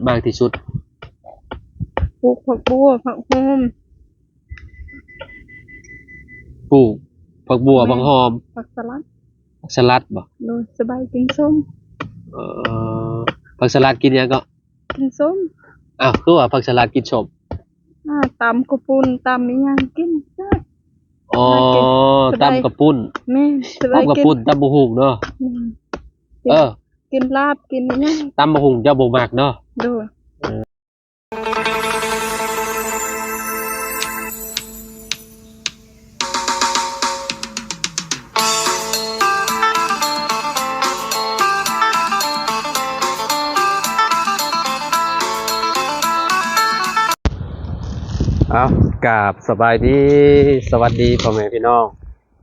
ມາກທີ່ສຸດ? ປູກຜັກບົວ ຜັກຫອມ. ປູກຜັກບົວ ຜັກຫອມ ຜັກສະຫຼັດ. ຜັກສະຫຼັດບໍ່? ໂດຍ ສະບາຍກິນສົ້ມ. ເອີ ຜັກສະຫຼັດກິນຫຍັງເກາະ? ກິນສົ້ມ. ອ້າວ ຄືວ່າຜັກສະຫຼັດກິນສົ້ມ? ອ່າ ຕຳເຂົ້າປຸ້ນ ຕຳອີ່ຫຍັງກິນ. ອໍ ຕຳເຂົ້າປຸ້ນ. ແມ່ນ ຕຳເຂົ້າປຸ້ນ ຕຳບັກຫຸ່ງເນາະ. ແມ່ນ ເອີ ກິນລາບ ກິນອີ່ຫຍັງ. ຕຳບັກຫຸ່ງເຈົ້າບໍ່ມັກເນາະ. ໂດຍ. ເອົາ ກາບສະບາຍດີ ສະຫວັດດີພໍ່ແມ່ພີ່ນ້ອງ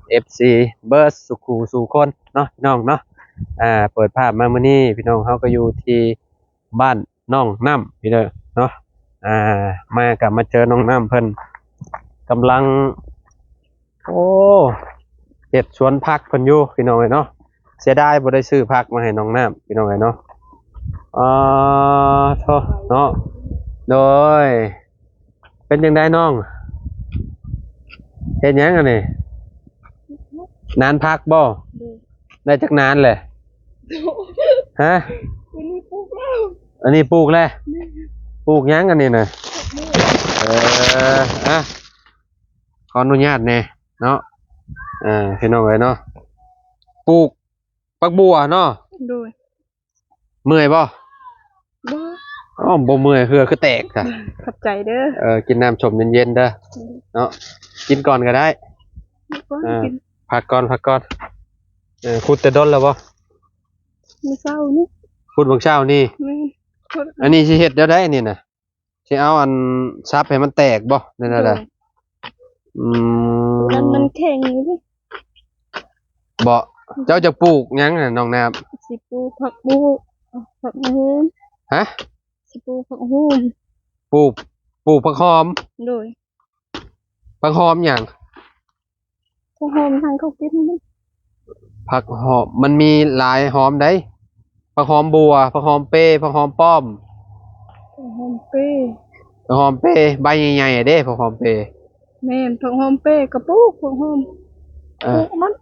ເອັຟຊີ ເບິດສູ່ຄູ່ສູ່ຄົນເນາະ ພີ່ນ້ອງເນາະ. ອ່າ ເປີດພາບມາມື້ນີ້ ພີ່ນ້ອງເຮົາກໍຢູ່ທີ່ ບ້ານນ້ອງນ້ຳ ພີ່ນ້ອງເນາະ. ອ່າ ມາກໍມາເຈີນ້ອງນ້ຳເພິ່ນກຳລັງ ໂອ້ ເຮັດສວນຜັກເພິ່ນຢູ່ ພີ່ນ້ອງເອີຍເນາະ. ເສຍດາຍບໍ່ໄດ້ຊື້ຜັກມາໃຫ້ນ້ອງນ້ຳ ພີ່ນ້ອງເອີຍເນາະ. ອາ ໂທ້ເນາະ. ໂດຍ. ເປັນຈັ່ງໃດນ້ອງ? ເຮັດຫຍັງອັນນີ້? ນານຜັກບໍ່? ໂດຍ. ໄດ້ຈັກນານແຫຼະ? ໂດຍ. ຮະ? ອັນນີ້ປູກແລ້ວ. ອັນນີ້ປູກແລ້ວ? ແມ່ນ. ປູກຫຍັງອັນນີ້ນະ? ເອີ ອ່ະ ຂໍອະນຸຍາດແດ່ເນາະ. ເອີ ພີ່ນ້ອງເອີຍເນາະ ປູກຜັກບົວເນາະ. ໂດຍ. ເມື່ອຍບໍ່? ບໍ່. ອ້າວ ບໍ່ເມື່ອຍ ເຫື່ອຄືແຕກຊະ. ຂອບໃຈເດີ. ເອີ ກິນນ້ຳສົ້ມເຢັນໆເດີ. ອືມ ເນາະ ກິນກ່ອນກໍໄດ້. ກິນກ່ອນ ເອີ ກິນ ພັກກ່ອນ ພັກກ່ອນ. ເອີ ຂຸດແຕ່ດົນແລ້ວບໍ່? ມື້ເຊົ້ານີ້. ຂຸດມື້ເຊົ້ານີ້. ແມ່ນ. ຂຸດ ອັນນີ້ຊິເຮັດແນວໃດນີ້ນະ? ຊິເອົາອັນສັບໃຫ້ມັນແຕກບໍ່ ຫຼືແນວໃດ? ໂດຍ. ອືມ ມັນ ມັນແຂງຢູ່ເດ້. ບໍ່ ເຈົ້າຈະປູກຫຍັງນະນ້ອງນ້ຳ? ຊິປູກຜັກບຸ້ງ ຜັກຫອມ. ຮະ? ຊິປູກຜັກຫອມ. ປູກ ປູກຜັກຫອມ? ໂດຍ. ຜັກຫອມຫຍັງ? ຜັກຫອມທາງເຂົາກິນ. ຜັກຫອມ ມັນມີຫຼາຍຫອມໃດ໋ ຜັກຫອມບົວ ຜັກຫອມເປ ຜັກຫອມປ້ອມ. ຜັກຫອມເປ ຜັກຫອມເປ ໃບໃຫຍ່ໆເດ້ ຜັກຫອມເປ. ແມ່ນ ຜັກຫອມເປກໍປູກ ຜັກຫອມ ເອີ ປູກມັນ.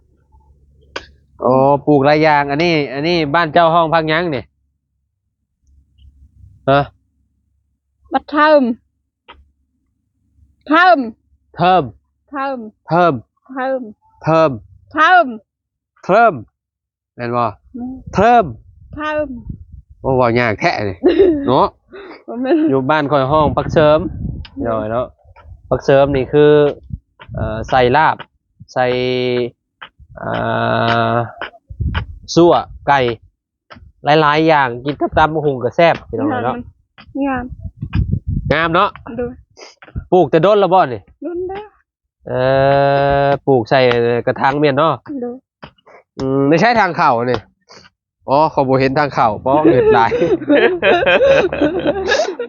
ໂອ້ ປູກຫຼາຍຢ່າງ. ອັນນີ້ ອັນນີ້ບ້ານເຈົ້າຮ້ອງຜັກຫຍັງນີ້? ຮະ? ບັກເທີມ. ເທີມ ເທີມ ເທີມ ເທີມ ເທີມ ເທີມ ເທີມ ແມ່ນບໍ່? ແມ່ນ. ເທີມ ເທີມ. ໂອ້ ເວົ້າຍາກແທ້ນີ້ເນາະ. ບໍ່ແມ່ນ ຢູ່ບ້ານຂ້ອຍຮ້ອງຜັກເສີມ ໂດຍເນາະ. ຜັກເສີມນີ້ຄື ເອີ ໃສ່ລາບ ໃສ່ ອ່າ ຊົ່ວໄກ່ ຫຼາຍໆຢ່າງ ກິນກັບຕຳບັກຫຸ່ງກໍແຊບ ພີ່ນ້ອງເອີຍເນາະ. ງາມ ງາມເນາະ. ໂດຍ. ປູກແຕ່ດົນແລ້ວບໍ່ນີ້? ດົນແລ້ວ. ເອີ ປູກໃສ່ກະຖາງແມ່ນເນາະ. ໂດຍ. ອືມ ໄດ້ໃຊ້ທາງເຂົ້ານີ້? ອໍ ເຂົາບໍ່ເຫັນທາງເຂົ້າ ປ້ອງເຫັດຫຼາຍ.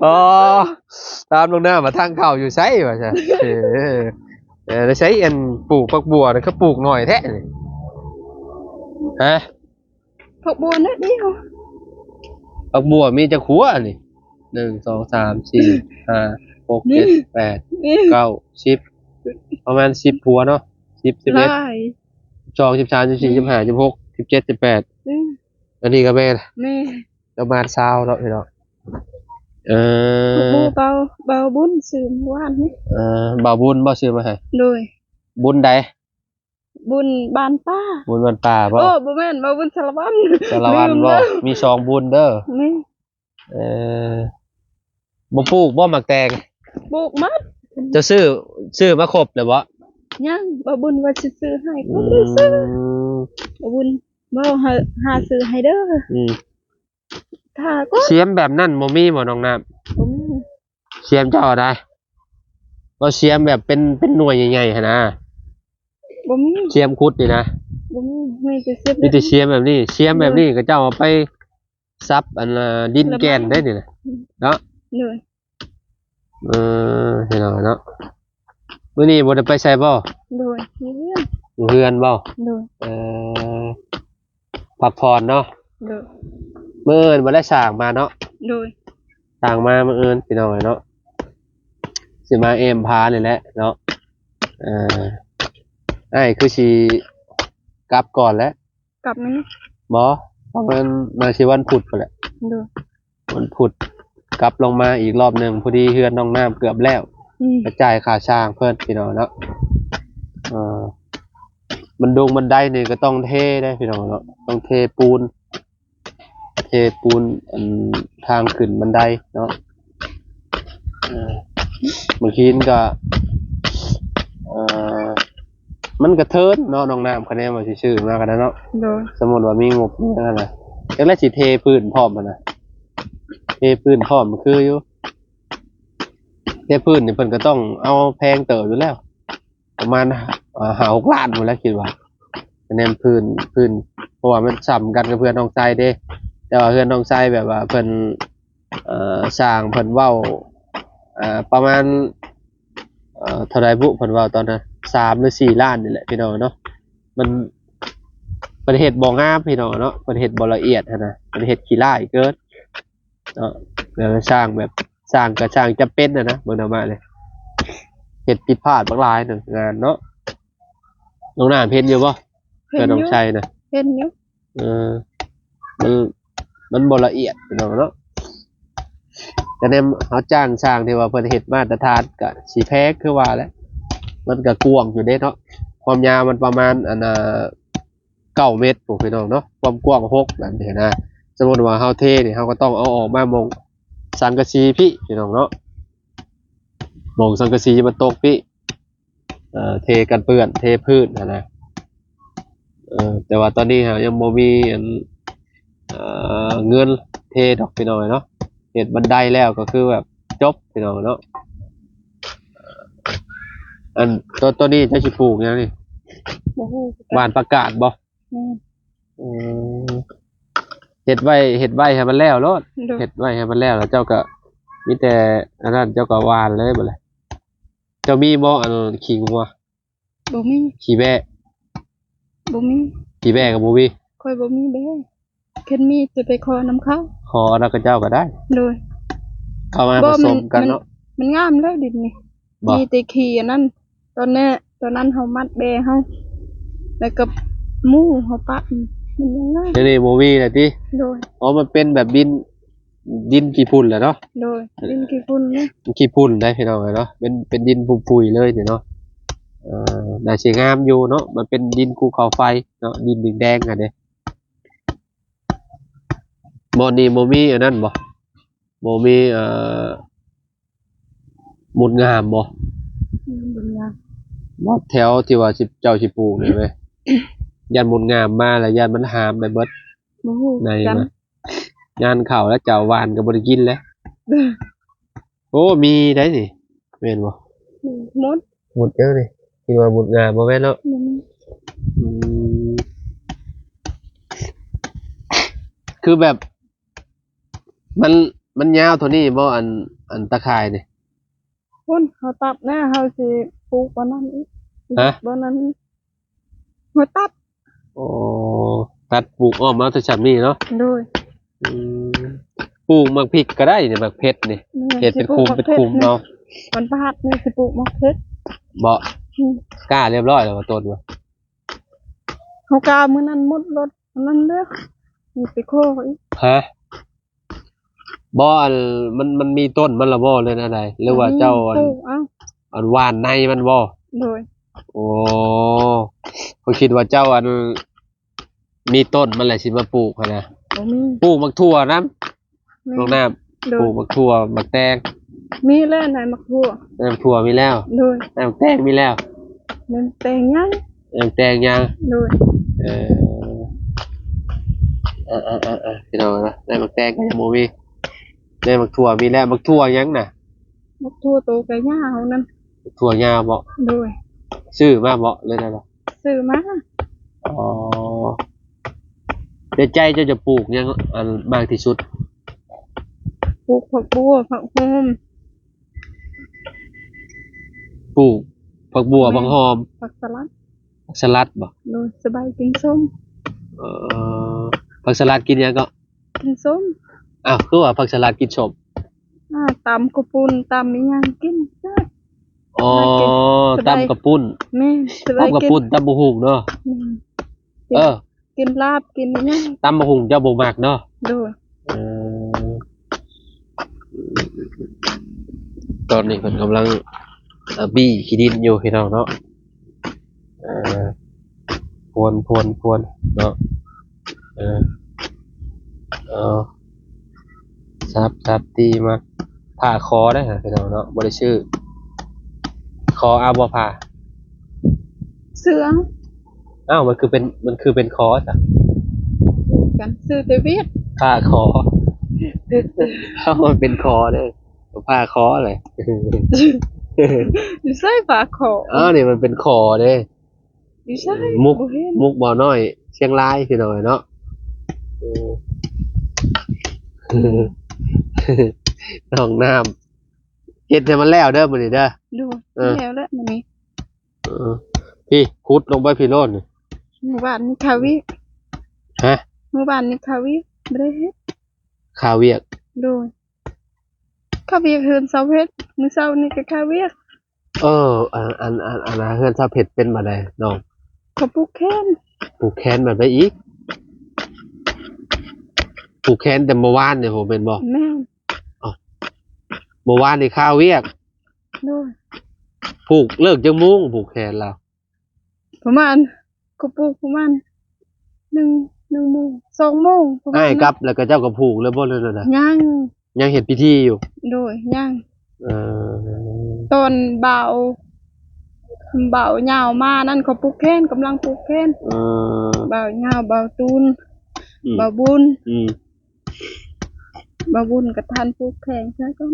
ອໍ ຖາມນ້ອງນ້ຳວ່າທາງເຂົ້າຢູ່ໃສວ່າຊັ້ນ. ເອີ ເອີ ໄດ້ໃຊ້ອັນປູກຜັກບົວນີ້ ຄືປູກໜ້ອຍແທ້ນີ້? ຮະ? ຜັກບົວໜ້ອຍດຽວ. ຜັກບົວມີຈັກຫົວນີ້? ໜຶ່ງ ສອງ ສາມ ສີ່ ຫ້າ ຫົກ ເຈັດ ແປດ ເກົ້າ ສິບ ປະມານສິບຫົວເນາະ. ສິບ ສິບເອັດ ສິບສອງ ສິບສາມ ສິບສີ່ ສິບຫ້າ ສິບຫົກ ສິບເຈັດ ສິບແປດ. ອືມ ອັນນີ້ກໍແມ່ນ ແມ່ນ ປະມານຊາວເນາະ ພີ່ນ້ອງ. ເອີ ເບົາ ເບົາບຸນຊື້ມື້ວານນີ້. ເອີ ເບົາບຸນບໍ່ຊື້ມາໃຫ້? ໂດຍ. ບຸນໃດ? ບຸນບ້ານປ່າ. ບຸນບ້ານປ່າບໍ່? ໂອ້ ບໍ່ແມ່ນ ເບົາບຸນສາລະວັນ. ສາລະວັນບໍ່? ມີສອງບຸນເດີ. ແມ່ນ. ເອີ ບໍ່ປູກບໍ່ໝາກແຕງ? ປູກໝົດ. ເຈົ້າຊື້ ຊື້ມາຄົບແລ້ວບໍ່? ຍັງ. ເບົາບຸນວ່າຊິຊື້ໃຫ້ ອືມ ບໍ່ໄດ້ຊື້. ເບົາບຸນເວົ້າໃຫ້ ຫາຊື້ໃຫ້ເດີ. ອືມ ຖ້າກ່ອນ. ສຽມແບບນັ້ນບໍ່ມີບໍ່ນ້ອງນ້ຳ? ບໍ່ມີ. ສຽມເຈົ້າໄດ໋ ບໍ່ ສຽມແບບເປັນ ເປັນໜ່ວຍໃຫຍ່ໆຫັ້ນນະ. ບໍ່ມີ. ສຽມຂຸດນີ້ນະ ບໍ່ມີ. ມີແຕ່ສຽມ ມີແຕ່ສຽມແບບນີ້. ສຽມແບບນີ້ ໂດຍ ເຂົາເຈົ້າເອົາໄປສັບອັນ ດິນແກ່ນໄດ໋ນີ້ນະ ອືມ ເນາະ. ໂດຍ. ເອີ ພີ່ນ້ອງເນາະ ມື້ນີ້ບໍ່ໄດ້ໄປໃສບໍ່? ໂດຍ ຢູ່ເຮືອນ. ຢູ່ເຮືອນບໍ່? ໂດຍ. ເອີ ພັກຜ່ອນເນາະ. ໂດຍ. ມື້ອື່ນບໍ່ໄດ້ສ້າງມາເນາະ. ໂດຍ. ສ ທາງມາມື້ອື່ນພີ່ນ້ອງເອີຍເນາະ ຊິມາແອ້ມພານີ້ແຫຼະເນາະ. ເອີ ອ້າຍຄືຊິກັບກ່ອນແຫຼະ. ກັບມື້ນີ້? ບໍ່ ປະມານ ໜ້າຊິວັນພຸດພຸ້ນແຫຼະ. ໂດຍ. ວັນພຸດກັບລົງມາອີກລອບໜຶ່ງ ພໍດີເຮືອນນ້ອງນ້ຳເກືອບແລ້ວ ອືມ ກະຈ່າຍຄ່າຊ່າງເພິ່ນພີ່ນ້ອງເນາະ. ເອີ ບັນດົງບັນໄດນີ້ກະຕ້ອງເທເດ້ພີ່ນ້ອງເນາະ ຕ້ອງເທປູນ ເທປູນ ອັນ ທາງຂຶ້ນບັນໄດເນາະ. ເອີ ບາງທີມັນກະ ເອີ ມັນກະເທີນເນາະ ນ້ອງນ້ຳ ຄະແນນວ່າຊິຊື້ມາກະໄດ້ເນາະ. ໂດຍ. ສົມມຸດວ່າມີງົບມີຫຍັງຫັ້ນນະ ຈັກແລ້ວຊິເທພື້ນພ້ອມຫັ້ນນະ ເທພື້ນພ້ອມຄືຢູ່ ເທພື້ນນີ້ເພິ່ນກະຕ້ອງເອົາແພງເຕີບຢູ່ແລ້ວ ປະມານ ເອີ ຫ້າຫົກລ້ານພຸ້ນແຫຼະຄິດວ່າ ຄະແນນພື້ນ ພື້ນ ເພາະວ່າມັນສ່ຳກັນກັບເຮືອນນ້ອງໄຊເດ້. ແຕ່ວ່າເຮືອນນ້ອງໄຊແບບວ່າເພິ່ນ ເອີ ຊ່າງເພິ່ນເວົ້າ ເອີ ປະມານ ເອີ ເທົ່າໃດບຸ ເພິ່ນເວົ້າຕອນນັ້ນ ສາມຫຼືສີ່ລ້ານນີ້ແຫຼະພີ່ນ້ອງເນາະ. ມັນ ເພິ່ນເຮັດບໍ່ງາມພີ່ນ້ອງເນາະ ເພິ່ນເຮັດບໍ່ລະອຽດຫັ້ນນະ ເພິ່ນເຮັດຂີ້ລ້າຍເກີນເນາະ. ແລ້ວຊ່າງແບບ ຊ່າງກະຊ່າງຈຳເປັນຫັ້ນນະ ເບິ່ງເອົາມາເລີຍ ເຮັດຜິດພາດບັກຫຼາຍໜຶ່ງງານເນາະ. ນ້ອງນ້ຳເຫັນຢູ່ບໍ່? ເຫັນຢູ່ ເຮືອນນ້ອງໄຊນະ ເຫັນຢູ່. ເອີ ມັນ ມັນບໍ່ລະອຽດພີ່ນ້ອງເນາະ. ກະແນມເຮົາຈ້າງຊ່າງທີ່ວ່າເພິ່ນເຮັດມາດຕະຖານກະຊິແພງຄືວ່າແຫຼະ ມັນກະກວ້າງຢູ່ເດ້ເນາະ. ຄວາມຍາວມັນປະມານ ອັນ ເກົ້າເມັດພຸ້ນພີ່ນ້ອງເນາະ ຄວາມກວ້າງຫົກ ແບບນີ້ນະ. ສົມມຸດວ່າເຮົາເທນີ້ ເຮົາກະຕ້ອງເອົາອອກມາໝ່ອງສັງກະສີພີ້ພີ່ນ້ອງເນາະ ໝ່ອງສັງກະສີມັນຕົກພີ້ ເອີ ເທກັນເປື້ອນ ເທພື້ນຫັ້ນນະ. ເອີ ແຕ່ວ່າຕອນນີ້ເຮົາຍັງບໍ່ມີ ອັນ ເອີ ເງິນເທດອກພີ່ນ້ອງເນາະ. ເຮັດບັນໄດແລ້ວກະຄືແບບຈົບພີ່ນ້ອງເນາະ. ອັນ ໂຕ ໂຕນີ້ເຈົ້າຊິປູກຫຍັງນີ້? ບໍ່ຮູ້ຄືກັນ. ຫວ່ານຜັກກາດບໍ່? ແມ່ນ. ເອີ ເຮັດໄວ້ ເຮັດໄວ້ໃຫ້ມັນແລ້ວໂລດ. ໂດຍ. ເຮັດໄວ້ໃຫ້ມັນແລ້ວ ແລ້ວເຈົ້າກະມີແຕ່ອັນນັ້ນ ເຈົ້າກະຫວ່ານເລີຍບັດນີ້. ເຈົ້າມີບໍ່ ອັນ ຂີ້ງົວ? ບໍ່ມີ. ຂີ້ແບ້? ບໍ່ມີ. ຂີ້ແບ້ກະບໍ່ມີ? ຂ້ອຍບໍ່ມີແບ້ ຄັນມີຈະໄປຂໍນຳເຂົາ. ຂໍນຳເຂົາເຈົ້າກະໄດ້. ໂດຍ. ເຂົ້າມາ ບໍ່ ປະສົມກັນເນາະ. ມັນ ມັນງາມແລ້ວດິນນີ້ ບໍ່? ມີແຕ່ຂີ້ອັນນັ້ນ ຕອນນັ້ນ ຕອນນັ້ນເຮົາມັດແບ້ເຮົາ ແລ້ວກະໝູເຮົາປະ ມັນຍັງງາມ. ດຽວນີ້ບໍ່ມີແລ້ວຕິ? ໂດຍ. ອໍ ມັນເປັນແບບດິນ ດິນຂີ້ຝຸ່ນແຫຼະເນາະ. ໂດຍ. ດິນຂີ້ຝຸ່ນເນາະ ຂີ້ຝຸ່ນໄດ໋ພີ່ນ້ອງເອີຍເນາະ ເປັນ ເປັນດິນປຸຍໆເລີຍນີ້ເນາະ. ເອີ ໜ້າຊິງາມຢູ່ເນາະ ມັນເປັນດິນພູເຂົາໄຟເນາະ ດິນແດງໆຫັ້ນເດ້. ບ່ອນນີ້ບໍ່ມີອັນນັ້ນບໍ່? ບໍ່ມີ ເອີ ມົດງາມບໍ່? ອືມ ມົດງາມ. ບໍ່ ແຖວທີ່ວ່າຊິ ເຈົ້າຊິປູກນີ້ແມ ຢ້ານມົດງາມມາແລ້ວ ຢ້ານມັນຫາມໄປເບິດ. ບໍ່ຮູ້ ໃນ ຄືກັນ ງານເຂົ້າແລ້ວ ເຈົ້າຫວ່ານກະບໍ່ໄດ້ກິນແລ້ວ. ໂອ້ ມີໄດ໋ນີ້ ແມ່ນບໍ່? ອືມ ມົດ ມົດເອີນີ້ ຄິດວ່າມົດງາມ ບໍ່ແມ່ນເນາະ. ອືມ ອືມ ຄືແບບ ມັນ ມັນຍາວເທົ່ານີ້ບໍ່? ອັນ ອັນຕາຂ່າຍນີ້ ພຸ້ນ ເຮົາຕັດແລ້ວ ເຮົາຊິປູກບ່ອນນັ້ນອີກ. ຮະ? ບ່ອນນັ້ນອີກ ເຮົາຕັດ. ໂອ້ ຕັດປູກອ້ອມເອົາແຕ່ຊ່ຳນີ້ເນາະ. ໂດຍ. ອືມ ປູກໝາກພິກກະໄດ້ນີ້ ໝາກເຜັດນີ້. ແມ່ນ. ເຮັດເປັນຄຸມ ຊິປູກໝາກເຜັດ ເປັນຄຸມເອົາ. ວັນພະຫັດນີ້ຊິປູກໝາກເຜັດ. ບໍ່? ອືມ ກ້າລຽບຮ້ອຍແລ້ວບໍ່ ຕົ້ນວ່າ? ເຮົາກ້າມື້ນັ້ນໝົດລົດ ອັນນັ້ນເດີ ມີໄປຂໍອີກ. ຮະ? ບໍ່ ອັນ ມັນ ມັນມີຕົ້ນມັນລະບໍ່ ຫຼືແນວໃດ? ຫຼືວ່າເຈົ້າ ອັນ ປູກເອົາ ອັນຫວ່ານໃນມັນບໍ່? ໂດຍ. ໂອ້ ຂ້ອຍຄິດວ່າເຈົ້າ ອັນ ມີຕົ້ນມັນແຫຼະຊິມາປູກຫັ້ນນະ. ບໍ່ມີ. ປູກໝາກຖົ່ວນຳ. ແມ່ນ. ນ້ອງນ້ຳ. ໂດຍ. ປູກໝາກຖົ່ວ ໝາກແຕງ. ມີແລ້ວ ໃນໝາກຖົ່ວ ໃນໝາກຖົ່ວມີແລ້ວ. ໂດຍ. ໃນໝາກແຕງມີແລ້ວ. ໃນໝາກແຕງຍັງ. ໃນໝາກແຕງຍັງ. ໂດຍ. ເອີ ເອີ ເອີ ເອີ ພີ່ນ້ອງເນາະ ໃນໝາກແຕງກະຍັງບໍ່ມີ ໃນໝາກຖົ່ວມີແລ້ວ. ໝາກຖົ່ວຫຍັງນະ? ໝາກຖົ່ວໂຕກະຍາວນັ້ນ. ຖົ່ວຍາວບໍ່? ໂດຍ. ຊື້ມາບໍ່ ຫຼືແນວໃດ? ຊື້ມາ. ອໍ ໃນໃຈເຈົ້າຈະປູກຫຍັງ ອັນ ມາກທີ່ສຸດ? ປູກຜັກບົ່ວ ຜັກໂຮມ. ປູກຜັກບົ່ວ ຜັກໂຮມ ຜັກສະຫຼັດ. ຜັກສະຫຼັດບໍ່? ໂດຍ. ສະບາຍກິນສົ້ມ. ເອີ ຜັກສະຫຼັດກິນຫຍັງເກາະ? ກິນສົ້ມ. ອ້າວ ຄືວ່າຜັກສະຫຼັດກິນສົ້ມ? ຕຳເຂົ້າປຸ້ນ ຕຳອີ່ຫຍັງກິນ ອໍ ຕຳເຂົ້າປຸ້ນ ແມ່ນ ຕຳເຂົ້າປຸ້ນ ຕຳບັກຫຸ່ງເນາະ ແມ່ນ ເອີ ກິນລາບ ກິນອີ່ຫຍັງ ຕຳບັກຫຸ່ງເຈົ້າບໍ່ມັກເນາະ ໂດຍ ເອີ ຕອນນີ້ເພິ່ນກຳລັງ ເອີ ບີ້ຂີ້ດິນຢູ່ພີ່ນ້ອງເນາະ ເອີ ພວນ ພວນ ພວນເນາະ ເອີ ເອົາ ສັບ ສັບ ຕີມາ ຜ້າຄໍໄດ໋ພີ່ນ້ອງເນາະ ບໍ່ໄດ້ຊື້ ຄໍເອົາບໍ່ຜ້າ ຊື້ເອົາ ອ້າວ ມັນຄືເປັນ ມັນຄືເປັນຄໍຊະ ກັນ ຊື້ແຕ່ຫວຽດ ຜ້າຄໍ ເອົາ ມັນເປັນຄໍເດ້ ຜ້າຄໍແຫຼະ ຢູ່ໃສຜ້າຄໍ ອ້າວ ນີ້ມັນເປັນຄໍເດ້ ຢູ່ໃສ ມຸກ ມຸກບໍ່ນ້ອຍ ຊຽງລາຍ ພີ່ນ້ອງເນາະ ເອີ ນ້ອງນ້ຳ ເຮັດໃຫ້ມັນແລ້ວເດີມື້ນີ້ເດີ ໂດຍ ເອີ ແລ້ວແຫຼະມື້ນີ້ ເອີ ພີ້ ຂຸດລົງໄປພີ້ໂລດນີ້ ມື້ວານນີ້ຄາວຽກ ຮະ ມື້ວານນີ້ຄາວຽກ ບໍ່ໄດ້ເຮັດ ຄາວຽກ ໂດຍ ຄາວຽກເຮືອນຊາວເພັດ ມື້ເຊົ້ານີ້ກໍຄາວຽກ ເອີ ອັນ ອັນ ອັນ ອັນ ເຮືອນຊາວເພັດເປັນແບບໃດນ້ອງ ເຂົາປູກແຄນ ປູກແຄນແບບໃດອີກ ປູກແຄນແຕ່ມື້ວານນີ້ໂຫ ແມ່ນບໍ່ ແມ່ນ ເອົ້າ ມື້ວານນີ້ຄາວຽກ ໂດຍ ຜູກເລີກຈັກໂມງຜູກແຂນລາວ ປະມານ ເຂົາປູກປະມານໜຶ່ງ ໜຶ່ງໂມງ ສອງໂມງປະມານ ອ້າຍກັບແລ້ວກໍເຈົ້າກໍຜູກແລ້ວບໍ່ ຫຼືແນວໃດ ຍັງ ຍັງເຮັດພິທີຢູ່ ໂດຍ ຍັງ ເອີ ຕອນບ່າວ ບ່າວຍາວມານັ້ນ ເຂົາປູກແຂນ ກຳລັງປູກແຂນ ເອີ ບ່າວຍາວ ບ່າວຕູນ ອືມ ບ່າວບຸນ ອືມ ບ່າວບຸນກໍທັນຜູກແຂນຊະກ່ອນ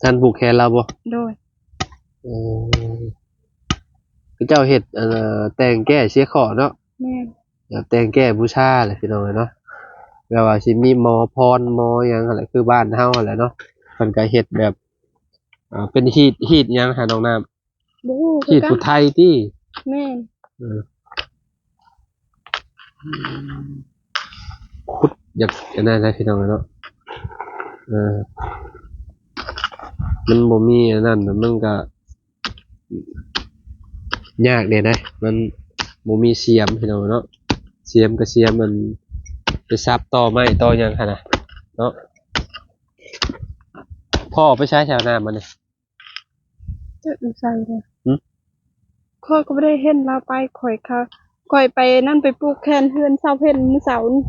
ທັນຜູກແຂນລາວບໍ່ ໂດຍ ເອີ ເຂົາເຈົ້າເຮັດ ເອີ ແຕ່ງແກ້ເສຍເຄາະເນາະ ແມ່ນ ແບບແຕ່ງແກ້ບູຊາແຫຼະພີ່ນ້ອງເອີຍເນາະ ແບບວ່າຊິມີໝໍພອນໝໍຫຍັງຫັ້ນແຫຼະ ຄືບ້ານເຮົາຫັ້ນແຫຼະເນາະ ເພິ່ນກໍເຮັດແບບ ເປັນຮີດ ຮີດຫຍັງຫານ້ອງນ້ຳ ບໍ່ຮູ້ຄືກັນ ຮີດຜູ້ໄທຕິ ແມ່ນ ເອີ ຂຸດຢາກອັນນັ້ນນະພີ່ນ້ອງເນາະ ເອີ ມັນບໍ່ມີອັນນັ້ນ ມັນກໍຍາກແດ່ນະ ມັນບໍ່ມີສຽມພີ່ນ້ອງເນາະ ສຽມກໍສຽມມັນໄປສັບຕໍໄມ້ຕໍຫຍັງຫັ້ນນະເນາະ ພໍ່ໄປໃສແຖວໜ້າມັນນີ້ ຈັກຢູ່ໃສເດ້ ຫື ຂ້ອຍກໍບໍ່ໄດ້ເຫັນລາວໄປ ຂ້ອຍ ຂ້ອຍໄປນັ້ນ ໄປຜູກແຂນເຮືອນສາວເພັນມື້ເຊົ້ານີ້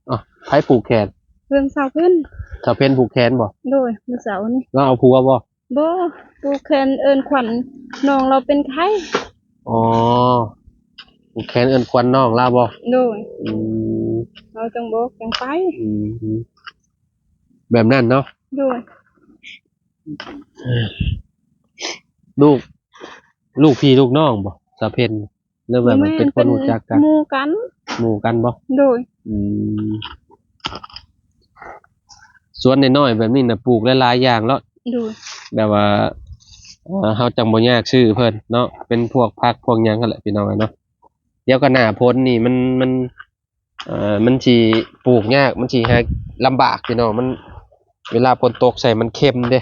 ອ້າວ ໃຜຜູກແຂນ ເຮືອນສາວເພັນ ສາວເພັນຜູກແຂນບໍ່ ໂດຍ ມື້ເຊົ້ານີ້ ລາວເອົາຜົວບໍ່ ບໍ່ ຜູກແຂນເອີ້ນຂວັນ ນ້ອງລາວເປັນໄຂ້ ອໍ ຜູກແຂນເອີ້ນຂວັນນ້ອງລາວບໍ່ ໂດຍ ອືມ ລາວຈັ່ງບອກຈັ່ງໄປ ອືມ ແບບນັ້ນເນາະ ໂດຍ ລູກ ລູກພີ່ລູກນ້ອງບໍ່ ສາວເພັນ ຫຼືວ່າແບບເປັນຄົນຮູ້ຈັກກັນ ໝູ່ກັນ ໝູ່ກັນບໍ່ ໂດຍ ອືມ ສວນນ້ອຍໆແບບນີ້ນະ ປູກຫຼາຍໆຢ່າງເນາະ ໂດຍ ແບບວ່າ ເອີ ເຮົາຈັ່ງບໍ່ຍາກຊື້ເພິ່ນເນາະ ເປັນພວກຜັກພວກຫຍັງຫັ້ນແຫຼະ ພີ່ນ້ອງເອີຍເນາະ ດຽວກໍໜ້າຝົນນີ້ ມັນ ມັນ ເອີ ມັນຊິປູກຍາກ ມັນຊິຫາລຳບາກພີ່ນ້ອງ ມັນ ເວລາຝົນຕົກໃສ່ມັນເຄັມເດ້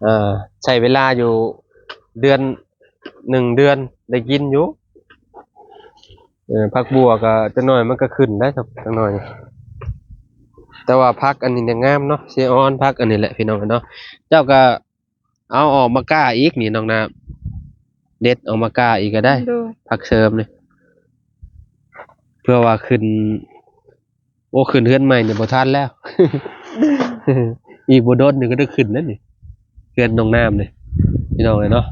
ເອີ ໃຊ້ເວລາຢູ່ເດືອນ ໜຶ່ງເດືອນໄດ້ກິນຢູ່ ເອີ ຜັກບົ່ວກໍຈັກໜ້ອຍມັນກໍຂຶ້ນໄດ້ ຈັກໜ້ອຍ ແຕ່ວ່າຜັກອັນນີ້ນີ້ງາມເນາະ ເສຍອ່ອນ ຜັກອັນນີ້ແຫຼະ ພີ່ນ້ອງເນາະ ເຈົ້າກໍ ເອົາອອກມາກ້າອີກນີ້ນ້ອງນ້ຳ ເດັດອອກມາກ້າອີກກໍໄດ້ ໂດຍ ຜັກເສີມນີ້ ເພື່ອວ່າຂຶ້ນ ໂອ້ ຂຶ້ນເຮືອນໃໝ່ນີ້ບໍ່ທັນແລ້ວ ອີກບໍ່ດົນນີ້ກໍໄດ້ຂຶ້ນແລ້ວນີ້ ເຮືອນນ້ອງນ້ຳນີ້ ພີ່ນ້ອງເອີຍເນາະ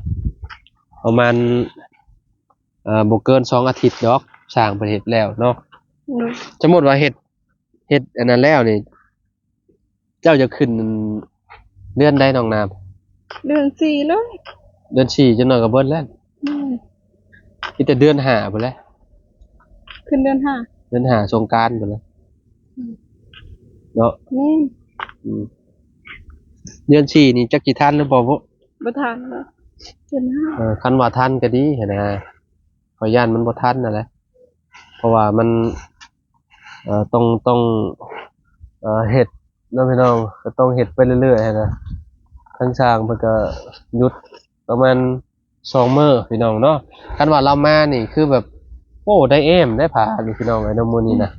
ປະມານ ເອີ ບໍ່ເກີນສອງອາທິດດອກ ຊ່າງເພິ່ນເຮັດແລ້ວເນາະ ໂດຍ ສົມມຸດວ່າເຮັດ ເຮັດອັນນັ້ນແລ້ວນີ້ ເຈົ້າຈະຂຶ້ນເດືອນໃດນ້ອງນ້ຳ? ເດືອນສີ່ເລີຍ ເດືອນສີ່ ຈັກໜ້ອຍກໍເບິດແລ້ວ ແມ່ນ ມີແຕ່ເດືອນຫ້າພຸ້ນແຫຼະ ຂຶ້ນເດືອນຫ້າ ເດືອນຫ້າສົງການພຸ້ນແຫຼະ ອືມ ເນາະ ແມ່ນ ອືມ ເດືອນສີ່ນີ້ຈັກຊິທັນຫຼືບໍ່ບຸ ບໍ່ທັນແລ້ວ ເດືອນຫ້າ ເອີ ຄັນວ່າທັນກໍດີຫັ້ນນະ ຂ້ອຍຢ້ານມັນບໍ່ທັນຫັ້ນແຫຼະ ເພາະວ່າມັນ ເອີ ຕ້ອງ ຕ້ອງ ເອີ ເຮັດ ເນາະພີ່ນ້ອງ ກໍຕ້ອງເຮັດໄປເລື້ອຍໆຫັ້ນນະ. ທາງຊ່າງເພິ່ນກໍຢຸດປະມານສອງມື້ພີ່ນ້ອງເນາະ. ຄັນວ່າລາວມານີ້ຄືແບບ ໂອ້ ໄດ້ແອ້ມໄດ້ຜານີ້ພີ່ນ້ອງເອີຍເນາະ ມື້ນີ້ນະ.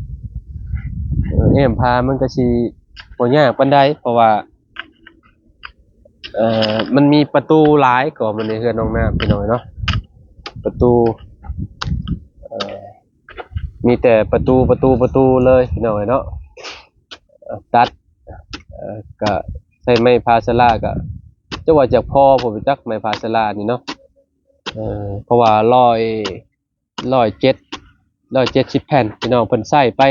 ເອີ ແອ້ມຜາມັນກໍຊິບໍ່ຍາກປານໃດ ເພາະວ່າ ເອີ ມັນມີປະຕູຫຼາຍກວ່າມື້ນີ້ ເຮືອນນ້ອງນ້ຳພີ່ນ້ອງເນາະ. ປະຕູ ເອີ ມີແຕ່ປະຕູ ປະຕູ ປະຕູເລີຍພີ່ນ້ອງເອີຍເນາະ. ເອີ ຕັດ ເອີ ກະໃຊ້ໄມ້ພາສາລາ ກະຈັກວ່າຈັກພໍບໍ່ຈັກໄມ້ພາສາລານີ້ເນາະ. ເອີ ເພາະວ່າຮ້ອຍ ຮ້ອຍເຈັດ ຮ້ອຍເຈັດສິບແຜ່ນພີ່ນ້ອງ ເພິ່ນໃຊ້ໄປ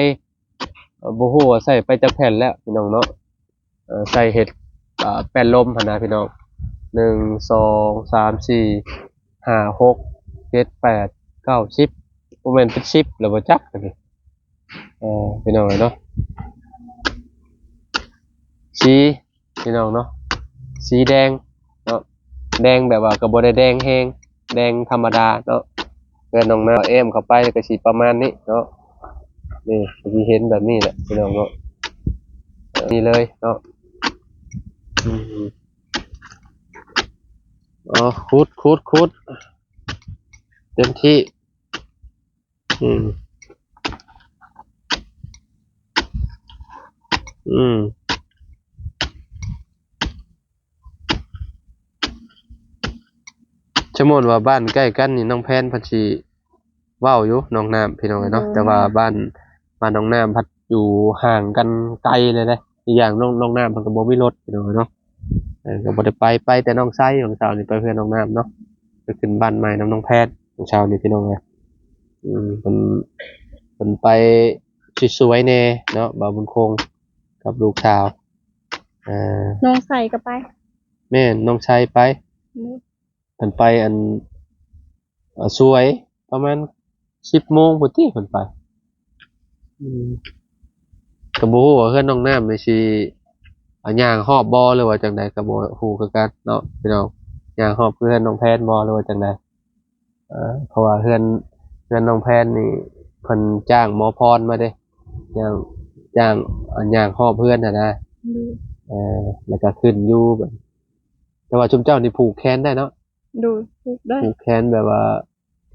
ເອີ ບໍ່ຮູ້ວ່າໃຊ້ໄປຈັກແຜ່ນແລ້ວພີ່ນ້ອງເນາະ. ເອີ ໃຊ້ເຮັດ ເອີ ແປ້ນລົມຫັ້ນນະພີ່ນ້ອງ ໜຶ່ງ ສອງ ສາມ ສີ່ ຫ້າ ຫົກ ເຈັດ ແປດ ເກົ້າ ສິບ ບໍ່ແມ່ນເປັນສິບແລ້ວບໍ່ຈັກອັນນີ້. ເອີ ພີ່ນ້ອງເອີຍເນາະ ສີ ພີ່ນ້ອງເນາະ ສີແດງເນາະ ແດງແບບວ່າກໍບໍ່ໄດ້ແດງແຮງ ແດງທຳມະດາເນາະ. ເຮືອນນ້ອງນ້ຳແອ້ມເຂົ້າໄປກໍຊິປະມານນີ້ເນາະ. ນີ້ ກໍຊິເຫັນແບບນີ້ແຫຼະພີ່ນ້ອງເນາະ ເອີ ນີ້ເລີຍເນາະ. ອືມ ອໍ ຂຸດ ຂຸດ ຂຸດ ເຕັມທີ່. ອືມ ອືມ ສົມມຸດວ່າບ້ານໃກ້ກັນນີ້ ນ້ອງແພນເພິ່ນຊິເວົ້າຢູ່ ນ້ອງນ້ຳ ພີ່ນ້ອງເອີຍເນາະ. ແຕ່ວ່າບ້ານ ບ້ານນ້ອງນ້ຳພັດຢູ່ຫ່າງກັນໄກເລີຍເດ້. ອີກຢ່າງນ້ອງ ນ້ອງນ້ຳເພິ່ນກໍບໍ່ມີລົດ ພີ່ນ້ອງເນາະ. ເອີ ກໍບໍ່ໄດ້ໄປ ໄປແຕ່ໜອງໄຊ ຫວ່າງເຊົ້ານີ້ ໄປເຮືອນນ້ອງນ້ຳເນາະ ໄປຂຶ້ນບ້ານໃໝ່ນຳນ້ອງແພນ ຫວ່າງເຊົ້ານີ້ ພີ່ນ້ອງເອີຍ. ອືມ ເພິ່ນ ເພິ່ນໄປສວຍໆແດ່ເນາະ ບ່າວບຸນຄົງກັບລູກສາວ. ເອີ ໜອງໄຊກໍໄປ ແມ່ນ ໜອງໄຊໄປ. ອືມ ເພິ່ນໄປອັນ ເອີ ສວຍປະມານສິບໂມງພຸ້ນຕິ ເພິ່ນໄປ. ອືມ ກໍບໍ່ຮູ້ວ່າເຮືອນນ້ອງນ້ຳນີ້ຊິ ເອົາ ຍ່າງຮອບບໍ່ ຫຼືວ່າຈັ່ງໃດ ກໍບໍ່ຮູ້ຄືກັນເນາະພີ່ນ້ອງ. ຍ່າງຮອບຄືເຮືອນນ້ອງແພນບໍ່ ຫຼືວ່າຈັ່ງໃດ? ເອີ ເພາະວ່າເຮືອນ ເຮືອນນ້ອງແພນນີ້ ເພິ່ນຈ້າງໝໍພອນມາເດ້ ຍ່າງ ຈ້າງ ເອົາ ຍ່າງຮອບເຮືອນຫັ້ນນະ. ໂດຍ ເອີ ແລ້ວກໍຂຶ້ນຢູ່ ແຕ່ວ່າຊຸມເຈົ້ານີ້ຜູກແຂນໄດ້ເນາະ. ໂດຍ ຜູກໄດ້ ຜູກແຂນແບບວ່າ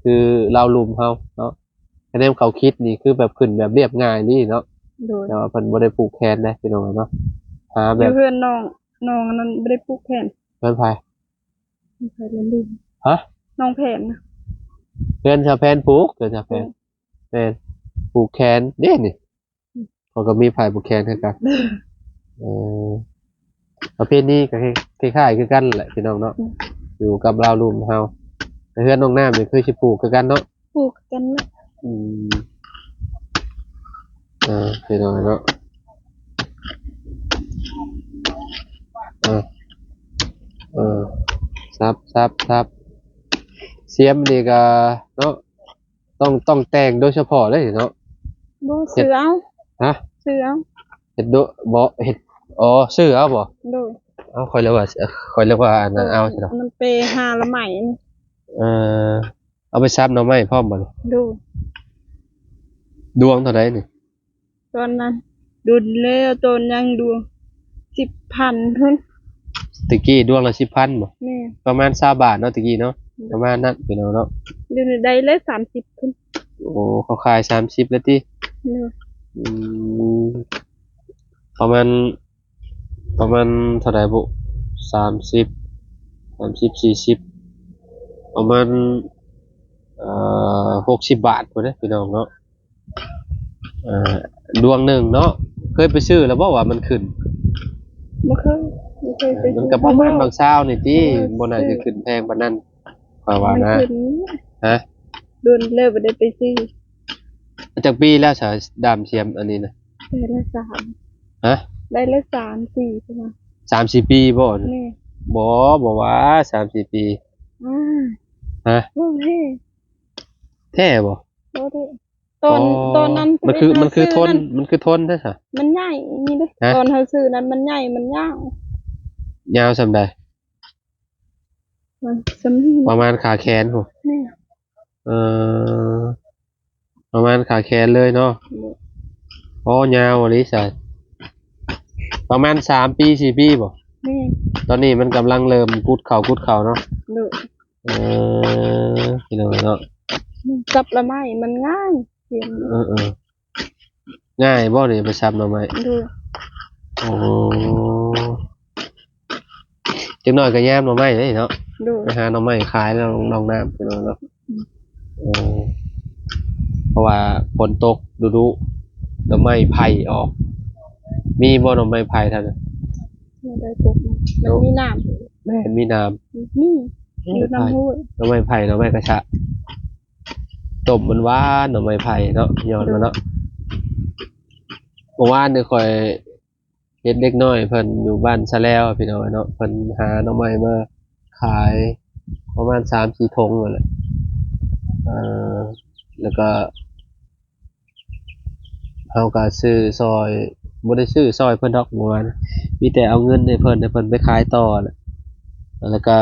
ຄືລາວລຸ່ມເຮົາເນາະ. ຄະແນນເຂົາຄິດນີ້ຄືແບບຂຶ້ນແບບລຽບງ່າຍນີ້ເນາະ. ໂດຍ ແຕ່ວ່າເພິ່ນບໍ່ໄດ້ຜູກແຂນເດ້ພີ່ນ້ອງເນາະ. ຫາແບບ ຢູ່ເຮືອນນ້ອງ ນ້ອງອັນນັ້ນບໍ່ໄດ້ຜູກແຂນ. ເຮືອນໃຜ? ເຮືອນໃຜລະລືມ. ຮະ? ນ້ອງແພນນະ. ເຮືອນສາວແພນຜູກ ເຮືອນສາວແພນ. ແມ່ນ ຜູກແຂນເດ້ນີ້. ເຂົາກໍມີຜາຍຜູກແຂນຄືກັນ. ເອີ ປະເພນີກໍຄ້າຍໆຄືກັນແຫຼະພີ່ນ້ອງເນາະ. ອືມ ຢູ່ກັບລາວລຸ່ມເຮົາ. ແຕ່ເຮືອນນ້ອງນ້ຳນີ້ຄືຊິຜູກຄືກັນເນາະ. ຜູກຄືກັນເນາະ. ອືມ ເອີ ພີ່ນ້ອງເນາະ. ເອີ ເອີ ສັບ ສັບ ສັບ ສຽມນີ້ກໍເນາະ ຕ້ອງ ຕ້ອງແຕ່ງໂດຍສະເພາະເລີຍເນາະ. ບໍ່ ເຮັດ ຊື້ເອົາ. ຮະ? ຊື້ເອົາ. ເຮັດໂດ ບໍ່ ເຮັດ ອໍ ຊື້ເອົາບໍ່? ໂດຍ. ເອົາ ຂ້ອຍເລີຍວ່າ ຂ້ອຍເລີຍວ່າອັນນັ້ນເອົາ. ມັນໄປຫາລະໄໝ. ເອີ ເອົາໄປສັບໜໍ່ໄມ້ພ້ອມບໍ່ນີ້? ໂດຍ. ດວງເທົ່າໃດນີ້? ຕອນນັ້ນດົນແລ້ວ ຕອນຍັງດວງສິບພັນພຸ້ນ. ແຕ່ກີ້ດວງລະສິບພັນບໍ່? ແມ່ນ. ປະມານຊາວບາດເນາະ ແຕ່ກີ້ເນາະ. ແມ່ນ. ປະມານນັ້ນພີ່ນ້ອງເນາະ. ດຽວນີ້ໄດ້ແລ້ວສາມສິບພຸ້ນ. ໂອ້ ເຂົາຂາຍສາມສິບແລ້ວຕິ? ໂດຍ. ອືມ ປະມານ ປະມານເທົ່າໃດບຸ? ສາມສິບ ສາມສິບ ສີ່ສິບ ປະມານ ເອີ ຫົກສິບບາດພຸ້ນເດ້ພີ່ນ້ອງເນາະ. ເອີ ດວງໜຶ່ງເນາະ. ເຄີຍໄປຊື້ແລ້ວບໍ່ວ່າມັນຂຶ້ນ? ບໍ່ເຄີຍ ບໍ່ເຄີຍໄປຊື້. ມັນກໍປະມານບາງຊາວນີ້ຕິ. ບໍ່ ບໍ່ໜ້າຊິຂຶ້ນແພງປານນັ້ນ ຂ້ອຍວ່ານະ. ຮະ? ດົນແລ້ວບໍ່ໄດ້ໄປຊື້. ຈັກປີແລ້ວສາ ດາມສຽມອັນນີ້ນະ? ໄດ້ລະສາມ. ຮະ? ໄດ້ລະສາມສີ່ປະມານ. ສາມສີ່ປີບໍ່? ແມ່ນ. ບໍ່ ບໍ່ວ່າສາມສີ່ປີ. ອາ ຮະ? ບໍ່ແທ້. ແທ້ບໍ່? ບໍ່ແທ້. ຕອນ ອໍ ຕອນນັ້ນ ມັນຄື ມັນຄືທົນ ມັນຄືທົນແທ້ຊະ. ມັນໃຫຍ່ນີ້ເດ້. ຮະ? ຕອນເຮົາຊື້ນັ້ນມັນໃຫຍ່ ມັນຍາວ. ຍາວສ່ຳໃດ? ປະມານຂາແຂນພຸ້ນ. ແມ່ນ. ເອີ ປະມານຂາແຂນເລີຍເນາະ. ໂດຍ. ອໍ ຍາວອີ່ຫຼີຊະ. ປະມານສາມປີ ສີ່ປີບໍ່? ແມ່ນ. ຕອນນີ້ມັນກຳລັງເລີ່ມກຸດເຂົ້າ ກຸດເຂົ້າເນາະ. ໂດຍ. ເອີ ພີ່ນ້ອງເນາະ ກັບໜໍ່ໄມ້ມັນງ່າຍ. ເອີໆ ງ່າຍບໍ່ນີ້ໄປສັບໜໍ່ໄມ້? ໂດຍ. ໂອ້ ຈັກໜ້ອຍກໍຍາມໜໍ່ໄມ້ເດ້ເນາະ. ໂດຍ. ໄປຫາໜໍ່ໄມ້ຂາຍແລ້ວໜອງນ້ຳ ພີ່ນ້ອງເນາະ. ເອີ ເພາະວ່າຝົນຕົກດຸໆ ໜໍ່ໄມ້ໄຜ່ອອກ. ມີບໍ່ໜໍ່ໄມ້ໄຜ່ທ່ານ? ບໍ່ໄດ້ຕົກ ມັນມີນ້ຳ. ແມ່ນ ມີນ້ຳ. ມີ ຢູ່ນ້ຳຫ້ວຍ. ໜໍ່ໄມ້ໄຜ່ ໜໍ່ໄມ້ກະຊະ ຕົ້ມມັນຫວານ ໜໍ່ໄມ້ໄຜ່ເນາະ ຍອດມັນເນາະ. ໂດຍ. ເມື່ອວານນີ້ຂ້ອຍເຫັນເດັກນ້ອຍເພິ່ນຢູ່ບ້ານສະແລວ ພີ່ນ້ອງເນາະ ເພິ່ນຫາໜໍ່ໄມ້ມາຂາຍປະມານສາມສີ່ຖົງນັ້ນແຫຼະ. ເອີ ແລ້ວກໍ ເຮົາກໍຊື້ຊ່ອຍ ບໍ່ໄດ້ຊື້ຊ່ອຍເພິ່ນດອກເມື່ອວານ ມີແຕ່ເອົາເງິນໃຫ້ເພິ່ນ ໃຫ້ເພິ່ນໄປຂາຍຕໍ່ແຫຼະ. ແລ້ວກໍ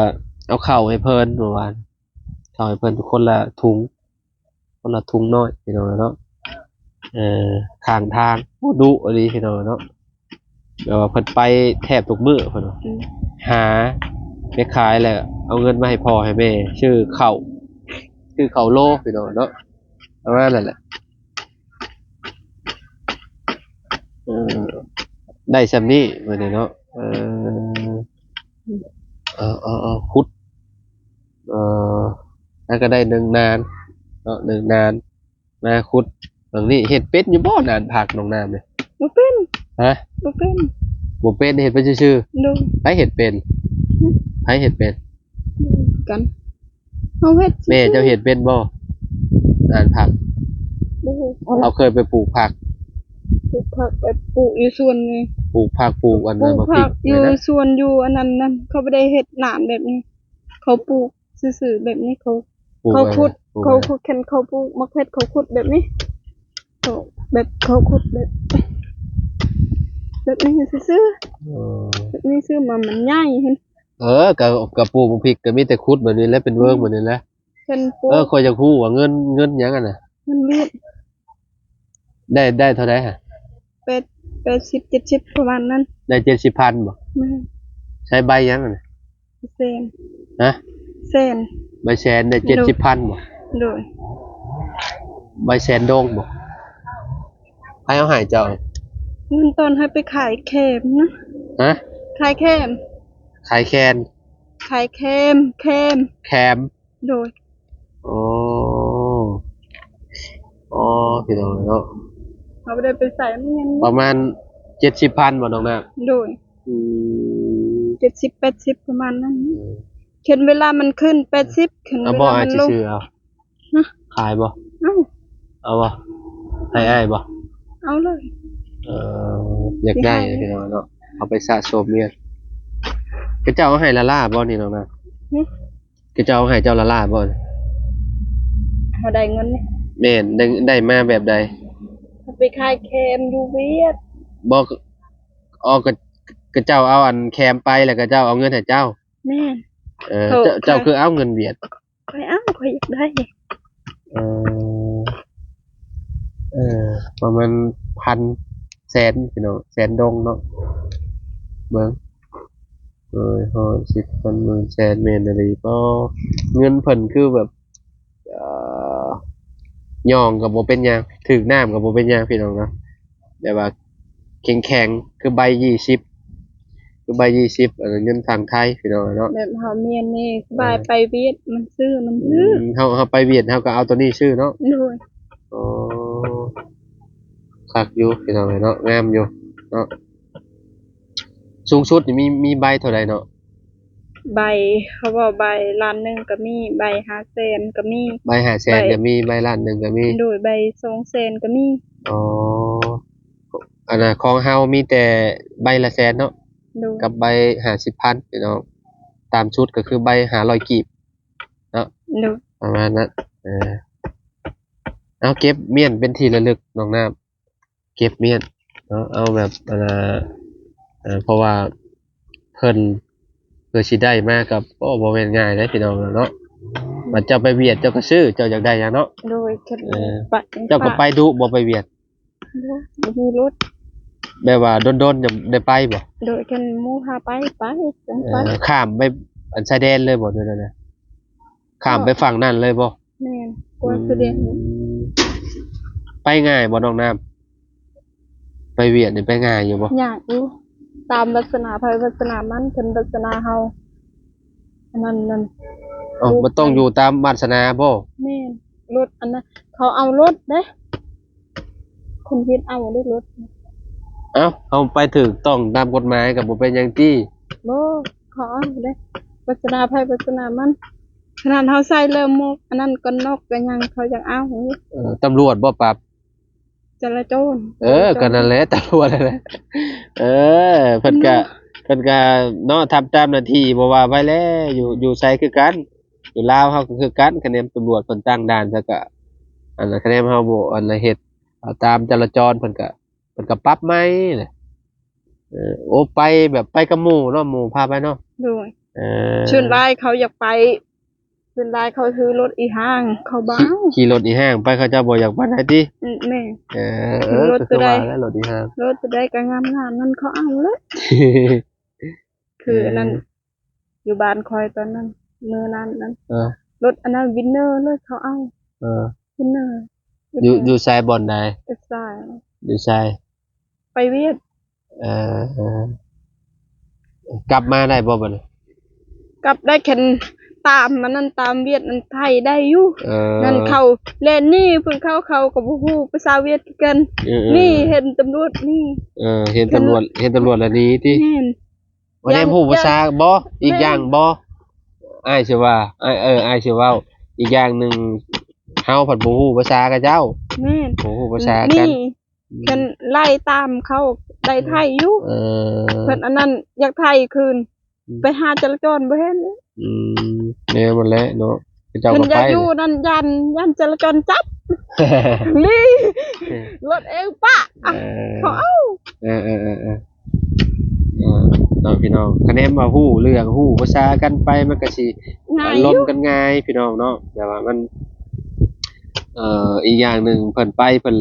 ເອົາເຂົ້າໃຫ້ເພິ່ນເມື່ອວານ ເຂົ້າໃຫ້ເພິ່ນຄົນລະຖົງ ຄົນລະຖົງນ້ອຍ ພີ່ນ້ອງເນາະ. ເອີ ຂ້າງທາງ ໂອ້ ດຸອີ່ຫຼີ ພີ່ນ້ອງເນາະ. ແບບວ່າເພິ່ນໄປແທບທຸກມື້ ເພິ່ນວ່າ ອືມ ຫາໄປຂາຍແລ້ວເອົາເງິນມາໃຫ້ພໍ່ໃຫ້ແມ່ ຊື້ເຂົ້າ ຊື້ເຂົ້າໂລ ພີ່ນ້ອງເນາະ ປະມານນັ້ນແຫຼະ. ເອີ ໄດ້ສ່ຳນີ້ບາດນີ້ເນາະ. ເອີ ເອົາໆໆ ຂຸດ ເອີ ແລ້ວກໍໄດ້ໜຶ່ງນານເນາະ ໜຶ່ງນານ ມາຂຸດ ບາດນີ້ເຮັດເປັນຢູ່ບໍ່ ນານຜັກໜອງນ້ຳນີ້? ບໍ່ເປັນ. ຮະ? ບໍ່ເປັນ. ບໍ່ເປັນ ເຮັດໄປຊື່ໆ. ໂດຍ. ໃຜເຮັດເປັນ? ຫຶ? ໃຜເຮັດເປັນ? ກັນ ເຮົາເຮັດຊື່ໆ. ແມ່ເຈົ້າເຮັດເປັນບໍ່ ນານຜັກ? ບໍ່ຮູ້. ເຮົາເຄີຍໄປປູກຜັກ ປູກຜັກ ໄປປູກຢູ່ສວນນີ້ ປູກຜັກ ປູກອັນນັ້ນ ປູກຜັກຢູ່ສວນ ຢູ່ອັນນັ້ນນະ ເຂົາບໍ່ໄດ້ເຮັດນານແບບນີ້ ເຂົາປູກ ຊື່ໆ ແບບນີ້ ເຂົາ ເຂົາຂຸດ ເຂົາຂຸດ ຄັນເຂົາປູກໝາກເຜັດ ເຂົາຂຸດແບບນີ້ ເຂົາແບບ ເຂົາຂຸດແບບ ແບບນີ້ຊື່ໆ. ເອີ ແບບນີ້ຊື່ ມັນ ມັນໃຫຍ່ຫັ້ນ. ເອີ ກະ ກະປູກໝາກພິກ ກະມີແຕ່ຂຸດແບບນີ້ແຫຼະ ເປັນເວີງແບບນີ້ແຫຼະ. ເອີ ຂ້ອຍຢາກຮູ້ວ່າເງິນ ເງິນຫຍັງຫັ້ນນະ? ເງິນຫວຽດ. ໄດ້ ໄດ້ເທົ່າໃດຫະ? ແປດ ແປດສິບ ເຈັດສິບ ປະມານນັ້ນ. ໄດ້ເຈັດສິບພັນບໍ່? ແມ່ນ. ໃຊ້ໃບຫຍັງຫັ້ນນະ? ແສນ. ຮະ? ແສນ. ໃບແສນໄດ້ເຈັດສິບພັນບໍ່? ໂດຍ. ໃບແສນດົງບໍ່? ໃຜເອົາໃຫ້ເຈົ້າ? ເງິນຕອນໃຫ້ໄປຂາຍແຄມນະ. ຮະ? ຂາຍແຄມ. ຂາຍແຄນ. ຂາຍແຄມ ແຄມ. ແຄມ. ໂດຍ. ອໍ ອໍ ພີ່ນ້ອງເນາະ ເຮົາບໍ່ໄດ້ໄປໃສ ມັນຍັງປະມານເຈັດສິບພັນບໍ່ ນ້ອງນ້ຳ? ໂດຍ. ອືມ ເຈັດສິບ ແປດສິບ ປະມານນັ້ນ. ເອີ ຄັນເວລາມັນຂຶ້ນ ແປດສິບ ຄັນເວລາມັນລົງ ຊື້ເອົາ. ຮະ? ຂາຍບໍ່? ເອົາ. ເອົາບໍ່? ໃຫ້ອ້າຍບໍ່? ເອົາເລີຍ. ເອີ ຢາກໄດ້ພີ່ນ້ອງເນາະ ເອົາໄປສະສົມວຽກ. ເຂົາເຈົ້າເອົາໃຫ້ລ້າໆບໍ່ນີ້ ນ້ອງນ້ຳ? ຫຶ? ເຂົາເຈົ້າເອົາໃຫ້ເຈົ້າລ້າໆບໍ່? ເຮົາໄດ້ເງິນນີ້. ແມ່ນ. ໄດ້ ໄດ້ມາແບບໃດ? ເຮົາໄປຂາຍແຄມຢູ່ຫວຽດ. ບໍ່ ອໍ ເຂົາ ເຂົາເຈົ້າເອົາອັນແຄມໄປ ແລ້ວເຂົາເຈົ້າເອົາເງິນໃຫ້ເຈົ້າ? ແມ່ນ. ເອີ ເຂົາ ເຈົ້າ ເຈົ້າຄືເອົາເງິນຫວຽດ? ຂ້ອຍເອົາ ຂ້ອຍຢາກໄດ້. ເອີ ເອີ ປະມານພັນ ແສນ ພີ່ນ້ອງ ແສນດົງເນາະ ເບິ່ງ. ເອີ ຮ້ອຍ ສິບ ພັນ ໝື່ນ ແສນ ແມ່ນອີ່ຫຼີ. ອໍ ເງິນເພິ່ນຄືແບບ ເອີ ຫຍ້ອງກໍບໍ່ເປັນຫຍັງ ຖືກນ້ຳກໍບໍ່ເປັນຫຍັງ ພີ່ນ້ອງເນາະ ແບບວ່າແຂງໆ ຄືໃບ ຊາວ ສິບ ຄືໃບ ຊາວ ສິບ ອັນນັ້ນເງິນຝັ່ງໄທ ພີ່ນ້ອງເນາະ. ແບບເຮົາມຽນນີ້ ສະບາຍ ເອີ ໄປຫວຽດ ມັນຊື້ ມັນຖືກ. ອືມ ເຮົາ ເຮົາໄປຫວຽດ ເຮົາກໍເອົາໂຕນີ້ຊື້ເນາະ. ໂດຍ. ອໍ ຄັກຢູ່ ພີ່ນ້ອງເອີຍເນາະ ງາມຢູ່ເນາະ. ສູງສຸດນີ້ມີ ມີໃບເທົ່າໃດເນາະ? ໃບ ເຂົາເວົ້າໃບລ້ານໜຶ່ງກໍມີ ໃບຫ້າແສນກໍມີ ໃບຫ້າແສນກໍມີ ໃບລ້ານໜຶ່ງກໍມີ. ໂດຍ. ໃບສອງແສນກໍມີ. ອໍ ອັນນ່າ ຂອງເຮົາມີແຕ່ໃບລະແສນເນາະ. ໂດຍ. ກັບໃບຫ້າສິບພັນ ພີ່ນ້ອງ ຕ່ຳສຸດກໍຄືໃບຫ້າຮ້ອຍກີບເນາະ. ໂດຍ. ປະມານນັ້ນ. ເອີ ເອົາ ເກັບມ້ຽນເປັນທີ່ລະລຶກ ນ້ອງນ້ຳ ເກັບມ້ຽນເນາະ ເອົາແບບ ອັນນ່າ ເອີ ເພາະວ່າເພິ່ນ ເພື່ອຊິໄດ້ມາກໍ ໂອ້ ບໍ່ແມ່ນງ່າຍເດ້ ພີ່ນ້ອງເນາະ. ບັດເຈົ້າໄປຫວຽດ ເຈົ້າກໍຊື້ ເຈົ້າຢາກໄດ້ຫຍັງເນາະ. ໂດຍ. ເອີ ເຈົ້າກໍໄປດຸບໍ່ ໄປຫວຽດ? ບໍ່ ບໍ່ມີລົດ. ແບບວ່າດົນໆ ຈະໄດ້ໄປບໍ່? ໂດຍ ຄັນໝູ່ພາໄປ ໄປ ຈັ່ງໄປ. ເອີ ຂ້າມໄປອັນຊາຍແດນເລີຍບໍ່ ແນວນັ້ນນະ? ຂ້າມໄປຝັ່ງນັ້ນເລີຍບໍ່? ແມ່ນ ກວາດສະແດງ. ອືມ ໄປງ່າຍບໍ່ນ້ອງນ້ຳ? ໄປຫວຽດນີ້ໄປງ່າຍຢູ່ບໍ່? ຍາກຢູ່ ຕາມວາສະໜາໃຜວາສະໜາມັນ ຄັນວາສະໜາເຮົາ ອັນນັ້ນນັ້ນ. ເອົ້າ ມັນຕ້ອງຢູ່ຕາມວາສະໜາບໍ່? ແມ່ນ ລົດອັນນັ້ນ ເຂົາເອົາລົດເດ້ ຄົນຫວຽດເອົາເດ້ລົດ. ເອົ້າ ເຮົາໄປຖືກຕ້ອງຕາມກົດໝາຍກໍບໍ່ເປັນຫຍັງຕິ? ບໍ່ ເຂົາເອົາເດ້ ວາສະໜາໃຜວາສະໜາມັນ. ຂະໜາດເຮົາໃສ່ເລີມໝວກອັນນັ້ນ ກັນນອກກັນຫຍັງ ເຂົາຍັງເອົາ. ເອີ ຕຳຫຼວດບໍ່ປັບ? ຈະລາຈອນ. ເອີ ຈະລາຈອນ ກໍນັ້ນແຫຼະ ຕຳຫຼວດນັ້ນແຫຼະ. ເອີ ເພິ່ນກະ ເນາະ ເພິ່ນກະເນາະ ທຳຕາມໜ້າທີ່ ບໍ່ວ່າໃຜແຫຼະ ຢູ່ ຢູ່ໃສຄືກັນ ຢູ່ລາວເຮົາກໍຄືກັນ. ຄະແນນຕຳຫຼວດເພິ່ນຕັ້ງດ່ານ ແລ້ວກະ ອັນ ຄະແນນເຮົາບໍ່ ອັນ ເຮັດ ເອົາຕາມຈະລາຈອນ ເພິ່ນກະ ເພິ່ນກະປັບໃໝແຫຼະ. ເອີ ໂອ້ ໄປແບບໄປກັບໝູ່ເນາະ ໝູ່ພາໄປເນາະ. ໂດຍ ເອີ ສ່ວນຫຼາຍເຂົາຢາກໄປ ສ່ວນຫຼາຍເຂົາຊື້ລົດອີ່ຫ້າງ ເຂົາບໍ່ເອົາ. ຂີ່ ຂີ່ລົດອີ່ຫ້າງໄປ ເຂົາເຈົ້າບໍ່ຢາກປານໃດຕິ? ອືມ ແມ່ນ. ເອີ ເອີ ລົດໂຕໃດ ກໍຄືວ່າແຫຼະ ລົດອີ່ຫ້າງ ລົດໂຕໃດກໍງາມໆ ນັ້ນເຂົາເອົາເລີຍ. ຄືອັນນັ້ນ ເອີ ຢູ່ບ້ານຂ້ອຍຕອນນັ້ນ ເມືອນັ້ນນັ້ນ ເອີ ລົດອັນນັ້ນ ວິນເນີເລີຍ ເຂົາເອົາ. ເອີ ວິນເນີ ຢູ່ ຢູ່ໃສ ບ່ອນໃດ? ເອັກຊາຍ. ຢູ່ໃສ? ໄປຫວຽດ. ເອີ ກັບມາໄດ້ບໍ່ບັດນີ້? ກັບໄດ້ ຄັນຕາມອັນນັ້ນ ຕາມຫວຽດນັ້ນ ໄທໄດ້ຢູ່. ເອີ ນັ້ນເຂົາແລ່ນໜີ ເພິ່ນເຂົາ ເຂົາກໍບໍ່ຮູ້ພາສາຫວຽດຄືກັນ. ເອີ ເອີ ໜີ ເຫັນຕຳຫຼວດໜີ. ເອີ ເຫັນຕຳຫຼວດ ເຫັນຕຳຫຼວດແລ້ວໜີຕິ? ແມ່ນ. ບໍ່ໄດ້ຮູ້ພາສາບໍ່? ແມ່ນ. ອີກຢ່າງບໍ່? ອ້າຍຊິວ່າ ອ້າຍ ເອີ ອ້າຍຊິເວົ້າ ອີກຢ່າງໜຶ່ງ ເຮົາພັດບໍ່ຮູ້ພາສາເຂົາເຈົ້າ. ແມ່ນ. ບໍ່ຮູ້ພາສາກັນ. ນີ້ ອືມ ຄັນໄລ່ຕາມເຂົາໄດ້ໄທຢູ່. ເອີ ເພິ່ນອັນນັ້ນຢາກໄທຄືນ ອືມ ໄປຫາຈະລາຈອນບໍ່ເຫັນ. ອືມ ແນວນັ້ນແຫຼະເນາະ ເຂົາເຈົ້າກໍໄປ. ຄັນຢາກຢູ່ນັ້ນ ຢ້ານ ຢ້ານຈະລາຈອນຈັບ ນີ້ ເອີ ລົດເອງປະ ເອີ ເຂົາເອົາ. ເອີ ເອີ ເອີ ເອີ ເອີ ເນາະ ພີ່ນ້ອງ ຄະແນນວ່າຮູ້ເລື່ອງ ຮູ້ພາສາກັນໄປ ມັນກໍຊິ ງ່າຍຢູ່ ລົມກັນງ່າຍ ພີ່ນ້ອງເນາະ. ແຕ່ວ່າມັນ ເອີ ອີກຢ່າງໜຶ່ງ ເພິ່ນໄປ ເພິ່ນ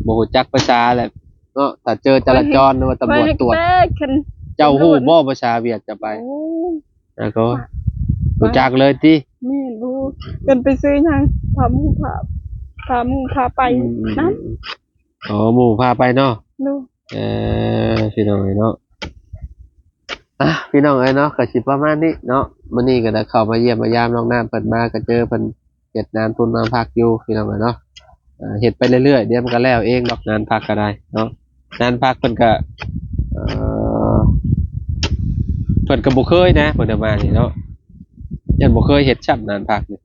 ບໍ່ຮູ້ຈັກພາສາແຫຼະເນາະ. ຖ້າເຈີຈະລາຈອນ ຫຼືວ່າຕຳຫຼວດຕວດ ເຈົ້າຮູ້ບໍ່ພາສາຫວຽດ ເຈົ້າໄປ? ໂອ້ ແລ້ວກໍ ປະ ຮູ້ຈັກເລີຍຕິ? ແມ່ນ ບໍ່ຮູ້ ເພິ່ນໄປຊື້ຫຍັງ ພາໝູ່ພາ ພາໝູ່ພາໄປ ອືມ ນຳ. ອໍ ໝູ່ພາໄປເນາະ. ໂດຍ ເອີ ພີ່ນ້ອງເອີຍເນາະ ອ່ະ ພີ່ນ້ອງເອີຍເນາະ ກໍຊິປະມານນີ້ເນາະ. ມື້ນີ້ກໍໄດ້ເຂົ້າມາຢ້ຽມມາຢາມນ້ອງນ້ຳ ເພິ່ນມາກໍເຈີເພິ່ນເຮັດນານພຸ້ນນານພັກຢູ່ ພີ່ນ້ອງເອີຍເນາະ. ເຮັດໄປເລື້ອຍໆ ດຽວມັນກໍແລ້ວເອງດອກ ນານພັກກໍໄດ້ເນາະ. ນານພັກເພິ່ນກໍ ເອີ ເພິ່ນກໍບໍ່ເຄີຍນະ ເພິ່ນມານີ້ເນາະ ຍັງບໍ່ເຄີຍເຮັດຊ້ຳ ນານພັກນີ້.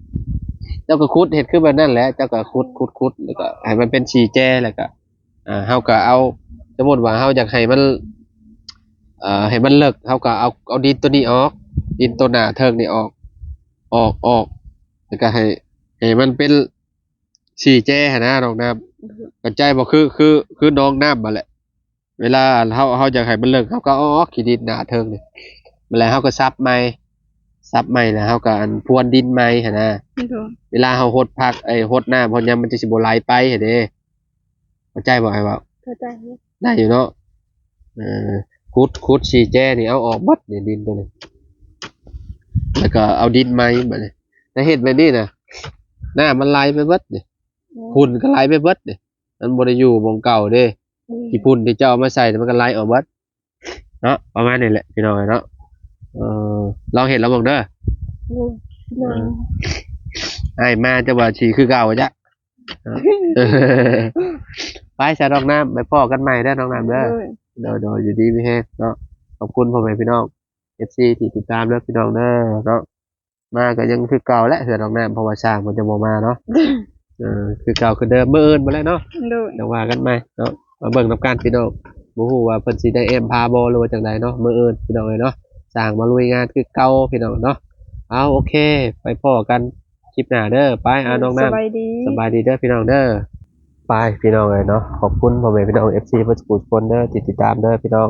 ເຈົ້າກໍຂຸດເຮັດຄືແບບນັ້ນແຫຼະ ເຈົ້າກໍຂຸດ ຂຸດ ຂຸດ ແລ້ວກໍໃຫ້ມັນເປັນສີ່ແຈ ແລ້ວກໍ ອ່າ ເຮົາກໍເອົາ ສົມມຸດວ່າເຮົາຢາກໃຫ້ມັນ ເອີ ໃຫ້ມັນເລິກ ເຮົາກໍເອົາ ເອົາດິນໂຕນີ້ອອກ ດິນໂຕໜ້າເທິງນີ້ອອກ ອອກ ອອກ ແລ້ວກໍໃຫ້ ໃຫ້ມັນເປັນສີ່ແຈຫັ້ນນະ ນ້ອງນ້ຳ ເຂົ້າໃຈບໍ່? ຄື ຄື ຄືໜອງນ້ຳຫັ້ນແຫຼະ ເວລາເຮົາ ເຮົາຢາກໃຫ້ມັນເລິກ ເຮົາກໍເອົາອອກ ຂີ້ດິນໜ້າເທິງນີ້ ແລ້ວເຮົາກໍສັບໃໝ່ ສັບໃໝ່ ແລ້ວເຮົາກໍ ອັນ ພວນດິນໃໝ່ຫັ້ນນະ. ໂດຍ ເວລາເຮົາຫົດຜັກ ເອີ ຫົດນ້ຳ ຫົດຫຍັງ ມັນຈະຊິບໍ່ໄຫຼໄປຫັ້ນເດ້. ເຂົ້າໃຈບໍ່ອ້າຍເວົ້າ? ເຂົ້າໃຈ. ໄດ້ຢູ່ເນາະ. ເອີ ຂຸດ ຂຸດສີ່ແຈນີ້ ເອົາອອກເບິດນີ້ ດິນໂຕນີ້ ແລ້ວກໍເອົາດິນໃໝ່ບັດນີ້. ແລ້ວເຮັດແບບນີ້ນະ ນ້ຳມັນໄຫຼໄປເບິດນີ້ ອືມ ຝຸ່ນກໍໄຫຼໄປເບິດນີ້ ມັນບໍ່ໄດ້ຢູ່ໝ່ອງເກົ່າເດ້. ອືມ ຂີ້ຝຸ່ນທີ່ເຈົ້າເອົາມາໃສ່ ມັນກໍໄຫຼອອກເບິດເນາະ. ປະມານນີ້ແຫຼະ ພີ່ນ້ອງເອີຍເນາະ. ເອີ ລອງເຮັດລອງເບິ່ງເດີ. ໂດຍ ໂດຍ ເອີ ອ້າຍມາ ແຕ່ວ່າຊິຄືເກົ່າຈະ ໄປຊະນ້ອງນ້ຳ ໄປພໍ້ກັນໃໝ່ເດີນ້ອງນ້ຳເດີ. ໂດຍ ໂດຍ ໂດຍ ຢູ່ດີມີແຮງເນາະ. ຂອບຄຸນພໍ່ແມ່ພີ່ນ້ອງ ເອັຟຊີ ທີ່ຕິດຕາມເດີພີ່ນ້ອງເດີເນາະ. ມາກໍຍັງຄືເກົ່າແຫຼະ ເຮືອນນ້ອງນ້ຳ ເພາະວ່າຊ່າງເພິ່ນຈະບໍ່ມາເນາະ. ເອີ ຄືເກົ່າຄືເດີມ ມື້ອື່ນພຸ້ນແຫຼະເນາະ. ໂດຍ ຈັ່ງວ່າກັນໃໝ່ເນາະ. ມາເບິ່ງນຳກັນພີ່ນ້ອງ ບໍ່ຮູ້ວ່າເພິ່ນຊິໄດ້ແອ້ມພາບໍ່ ຫຼືວ່າຈັ່ງໃດເນາະ. ມື້ອື່ນພີ່ນ້ອງເອີຍເນາະ ຊ່າງມາລຸຍງານຄືເກົ່າພີ່ນ້ອງເນາະ. ເອົາ ໂອເຄ ໄປພໍ້ກັນ ຄລິບໜ້າເດີ. ໄປ ອາ ນ້ອງນ້ຳ ສະບາຍດີ ສະບາຍດີເດີພີ່ນ້ອງເດີ. ໄປພີ່ນ້ອງເອີຍເນາະ. ຂອບຄຸນພໍ່ແມ່ພີ່ນ້ອງ ເອັຟຊີ ເບິດສູ່ຄົນເດີ ທີ່ຕິດຕາມເດີພີ່ນ້ອງ.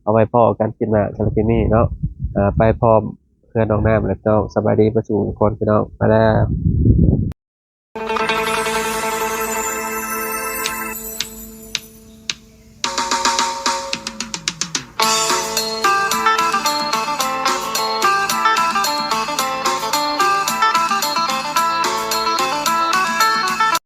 ເອົາໄວ້ພໍ້ກັນຄລິບໜ້າ ສຳລັບຄລິບນີ້ເນາະ ເອີ ໄປພ້ອມເພື່ອນນ້ອງນ້ຳ ແລະ ພີ່ນ້ອງ. ສະບາຍດີເບິດສູ່ຄົນພີ່ນ້ອງ ໄປແລ້ວ.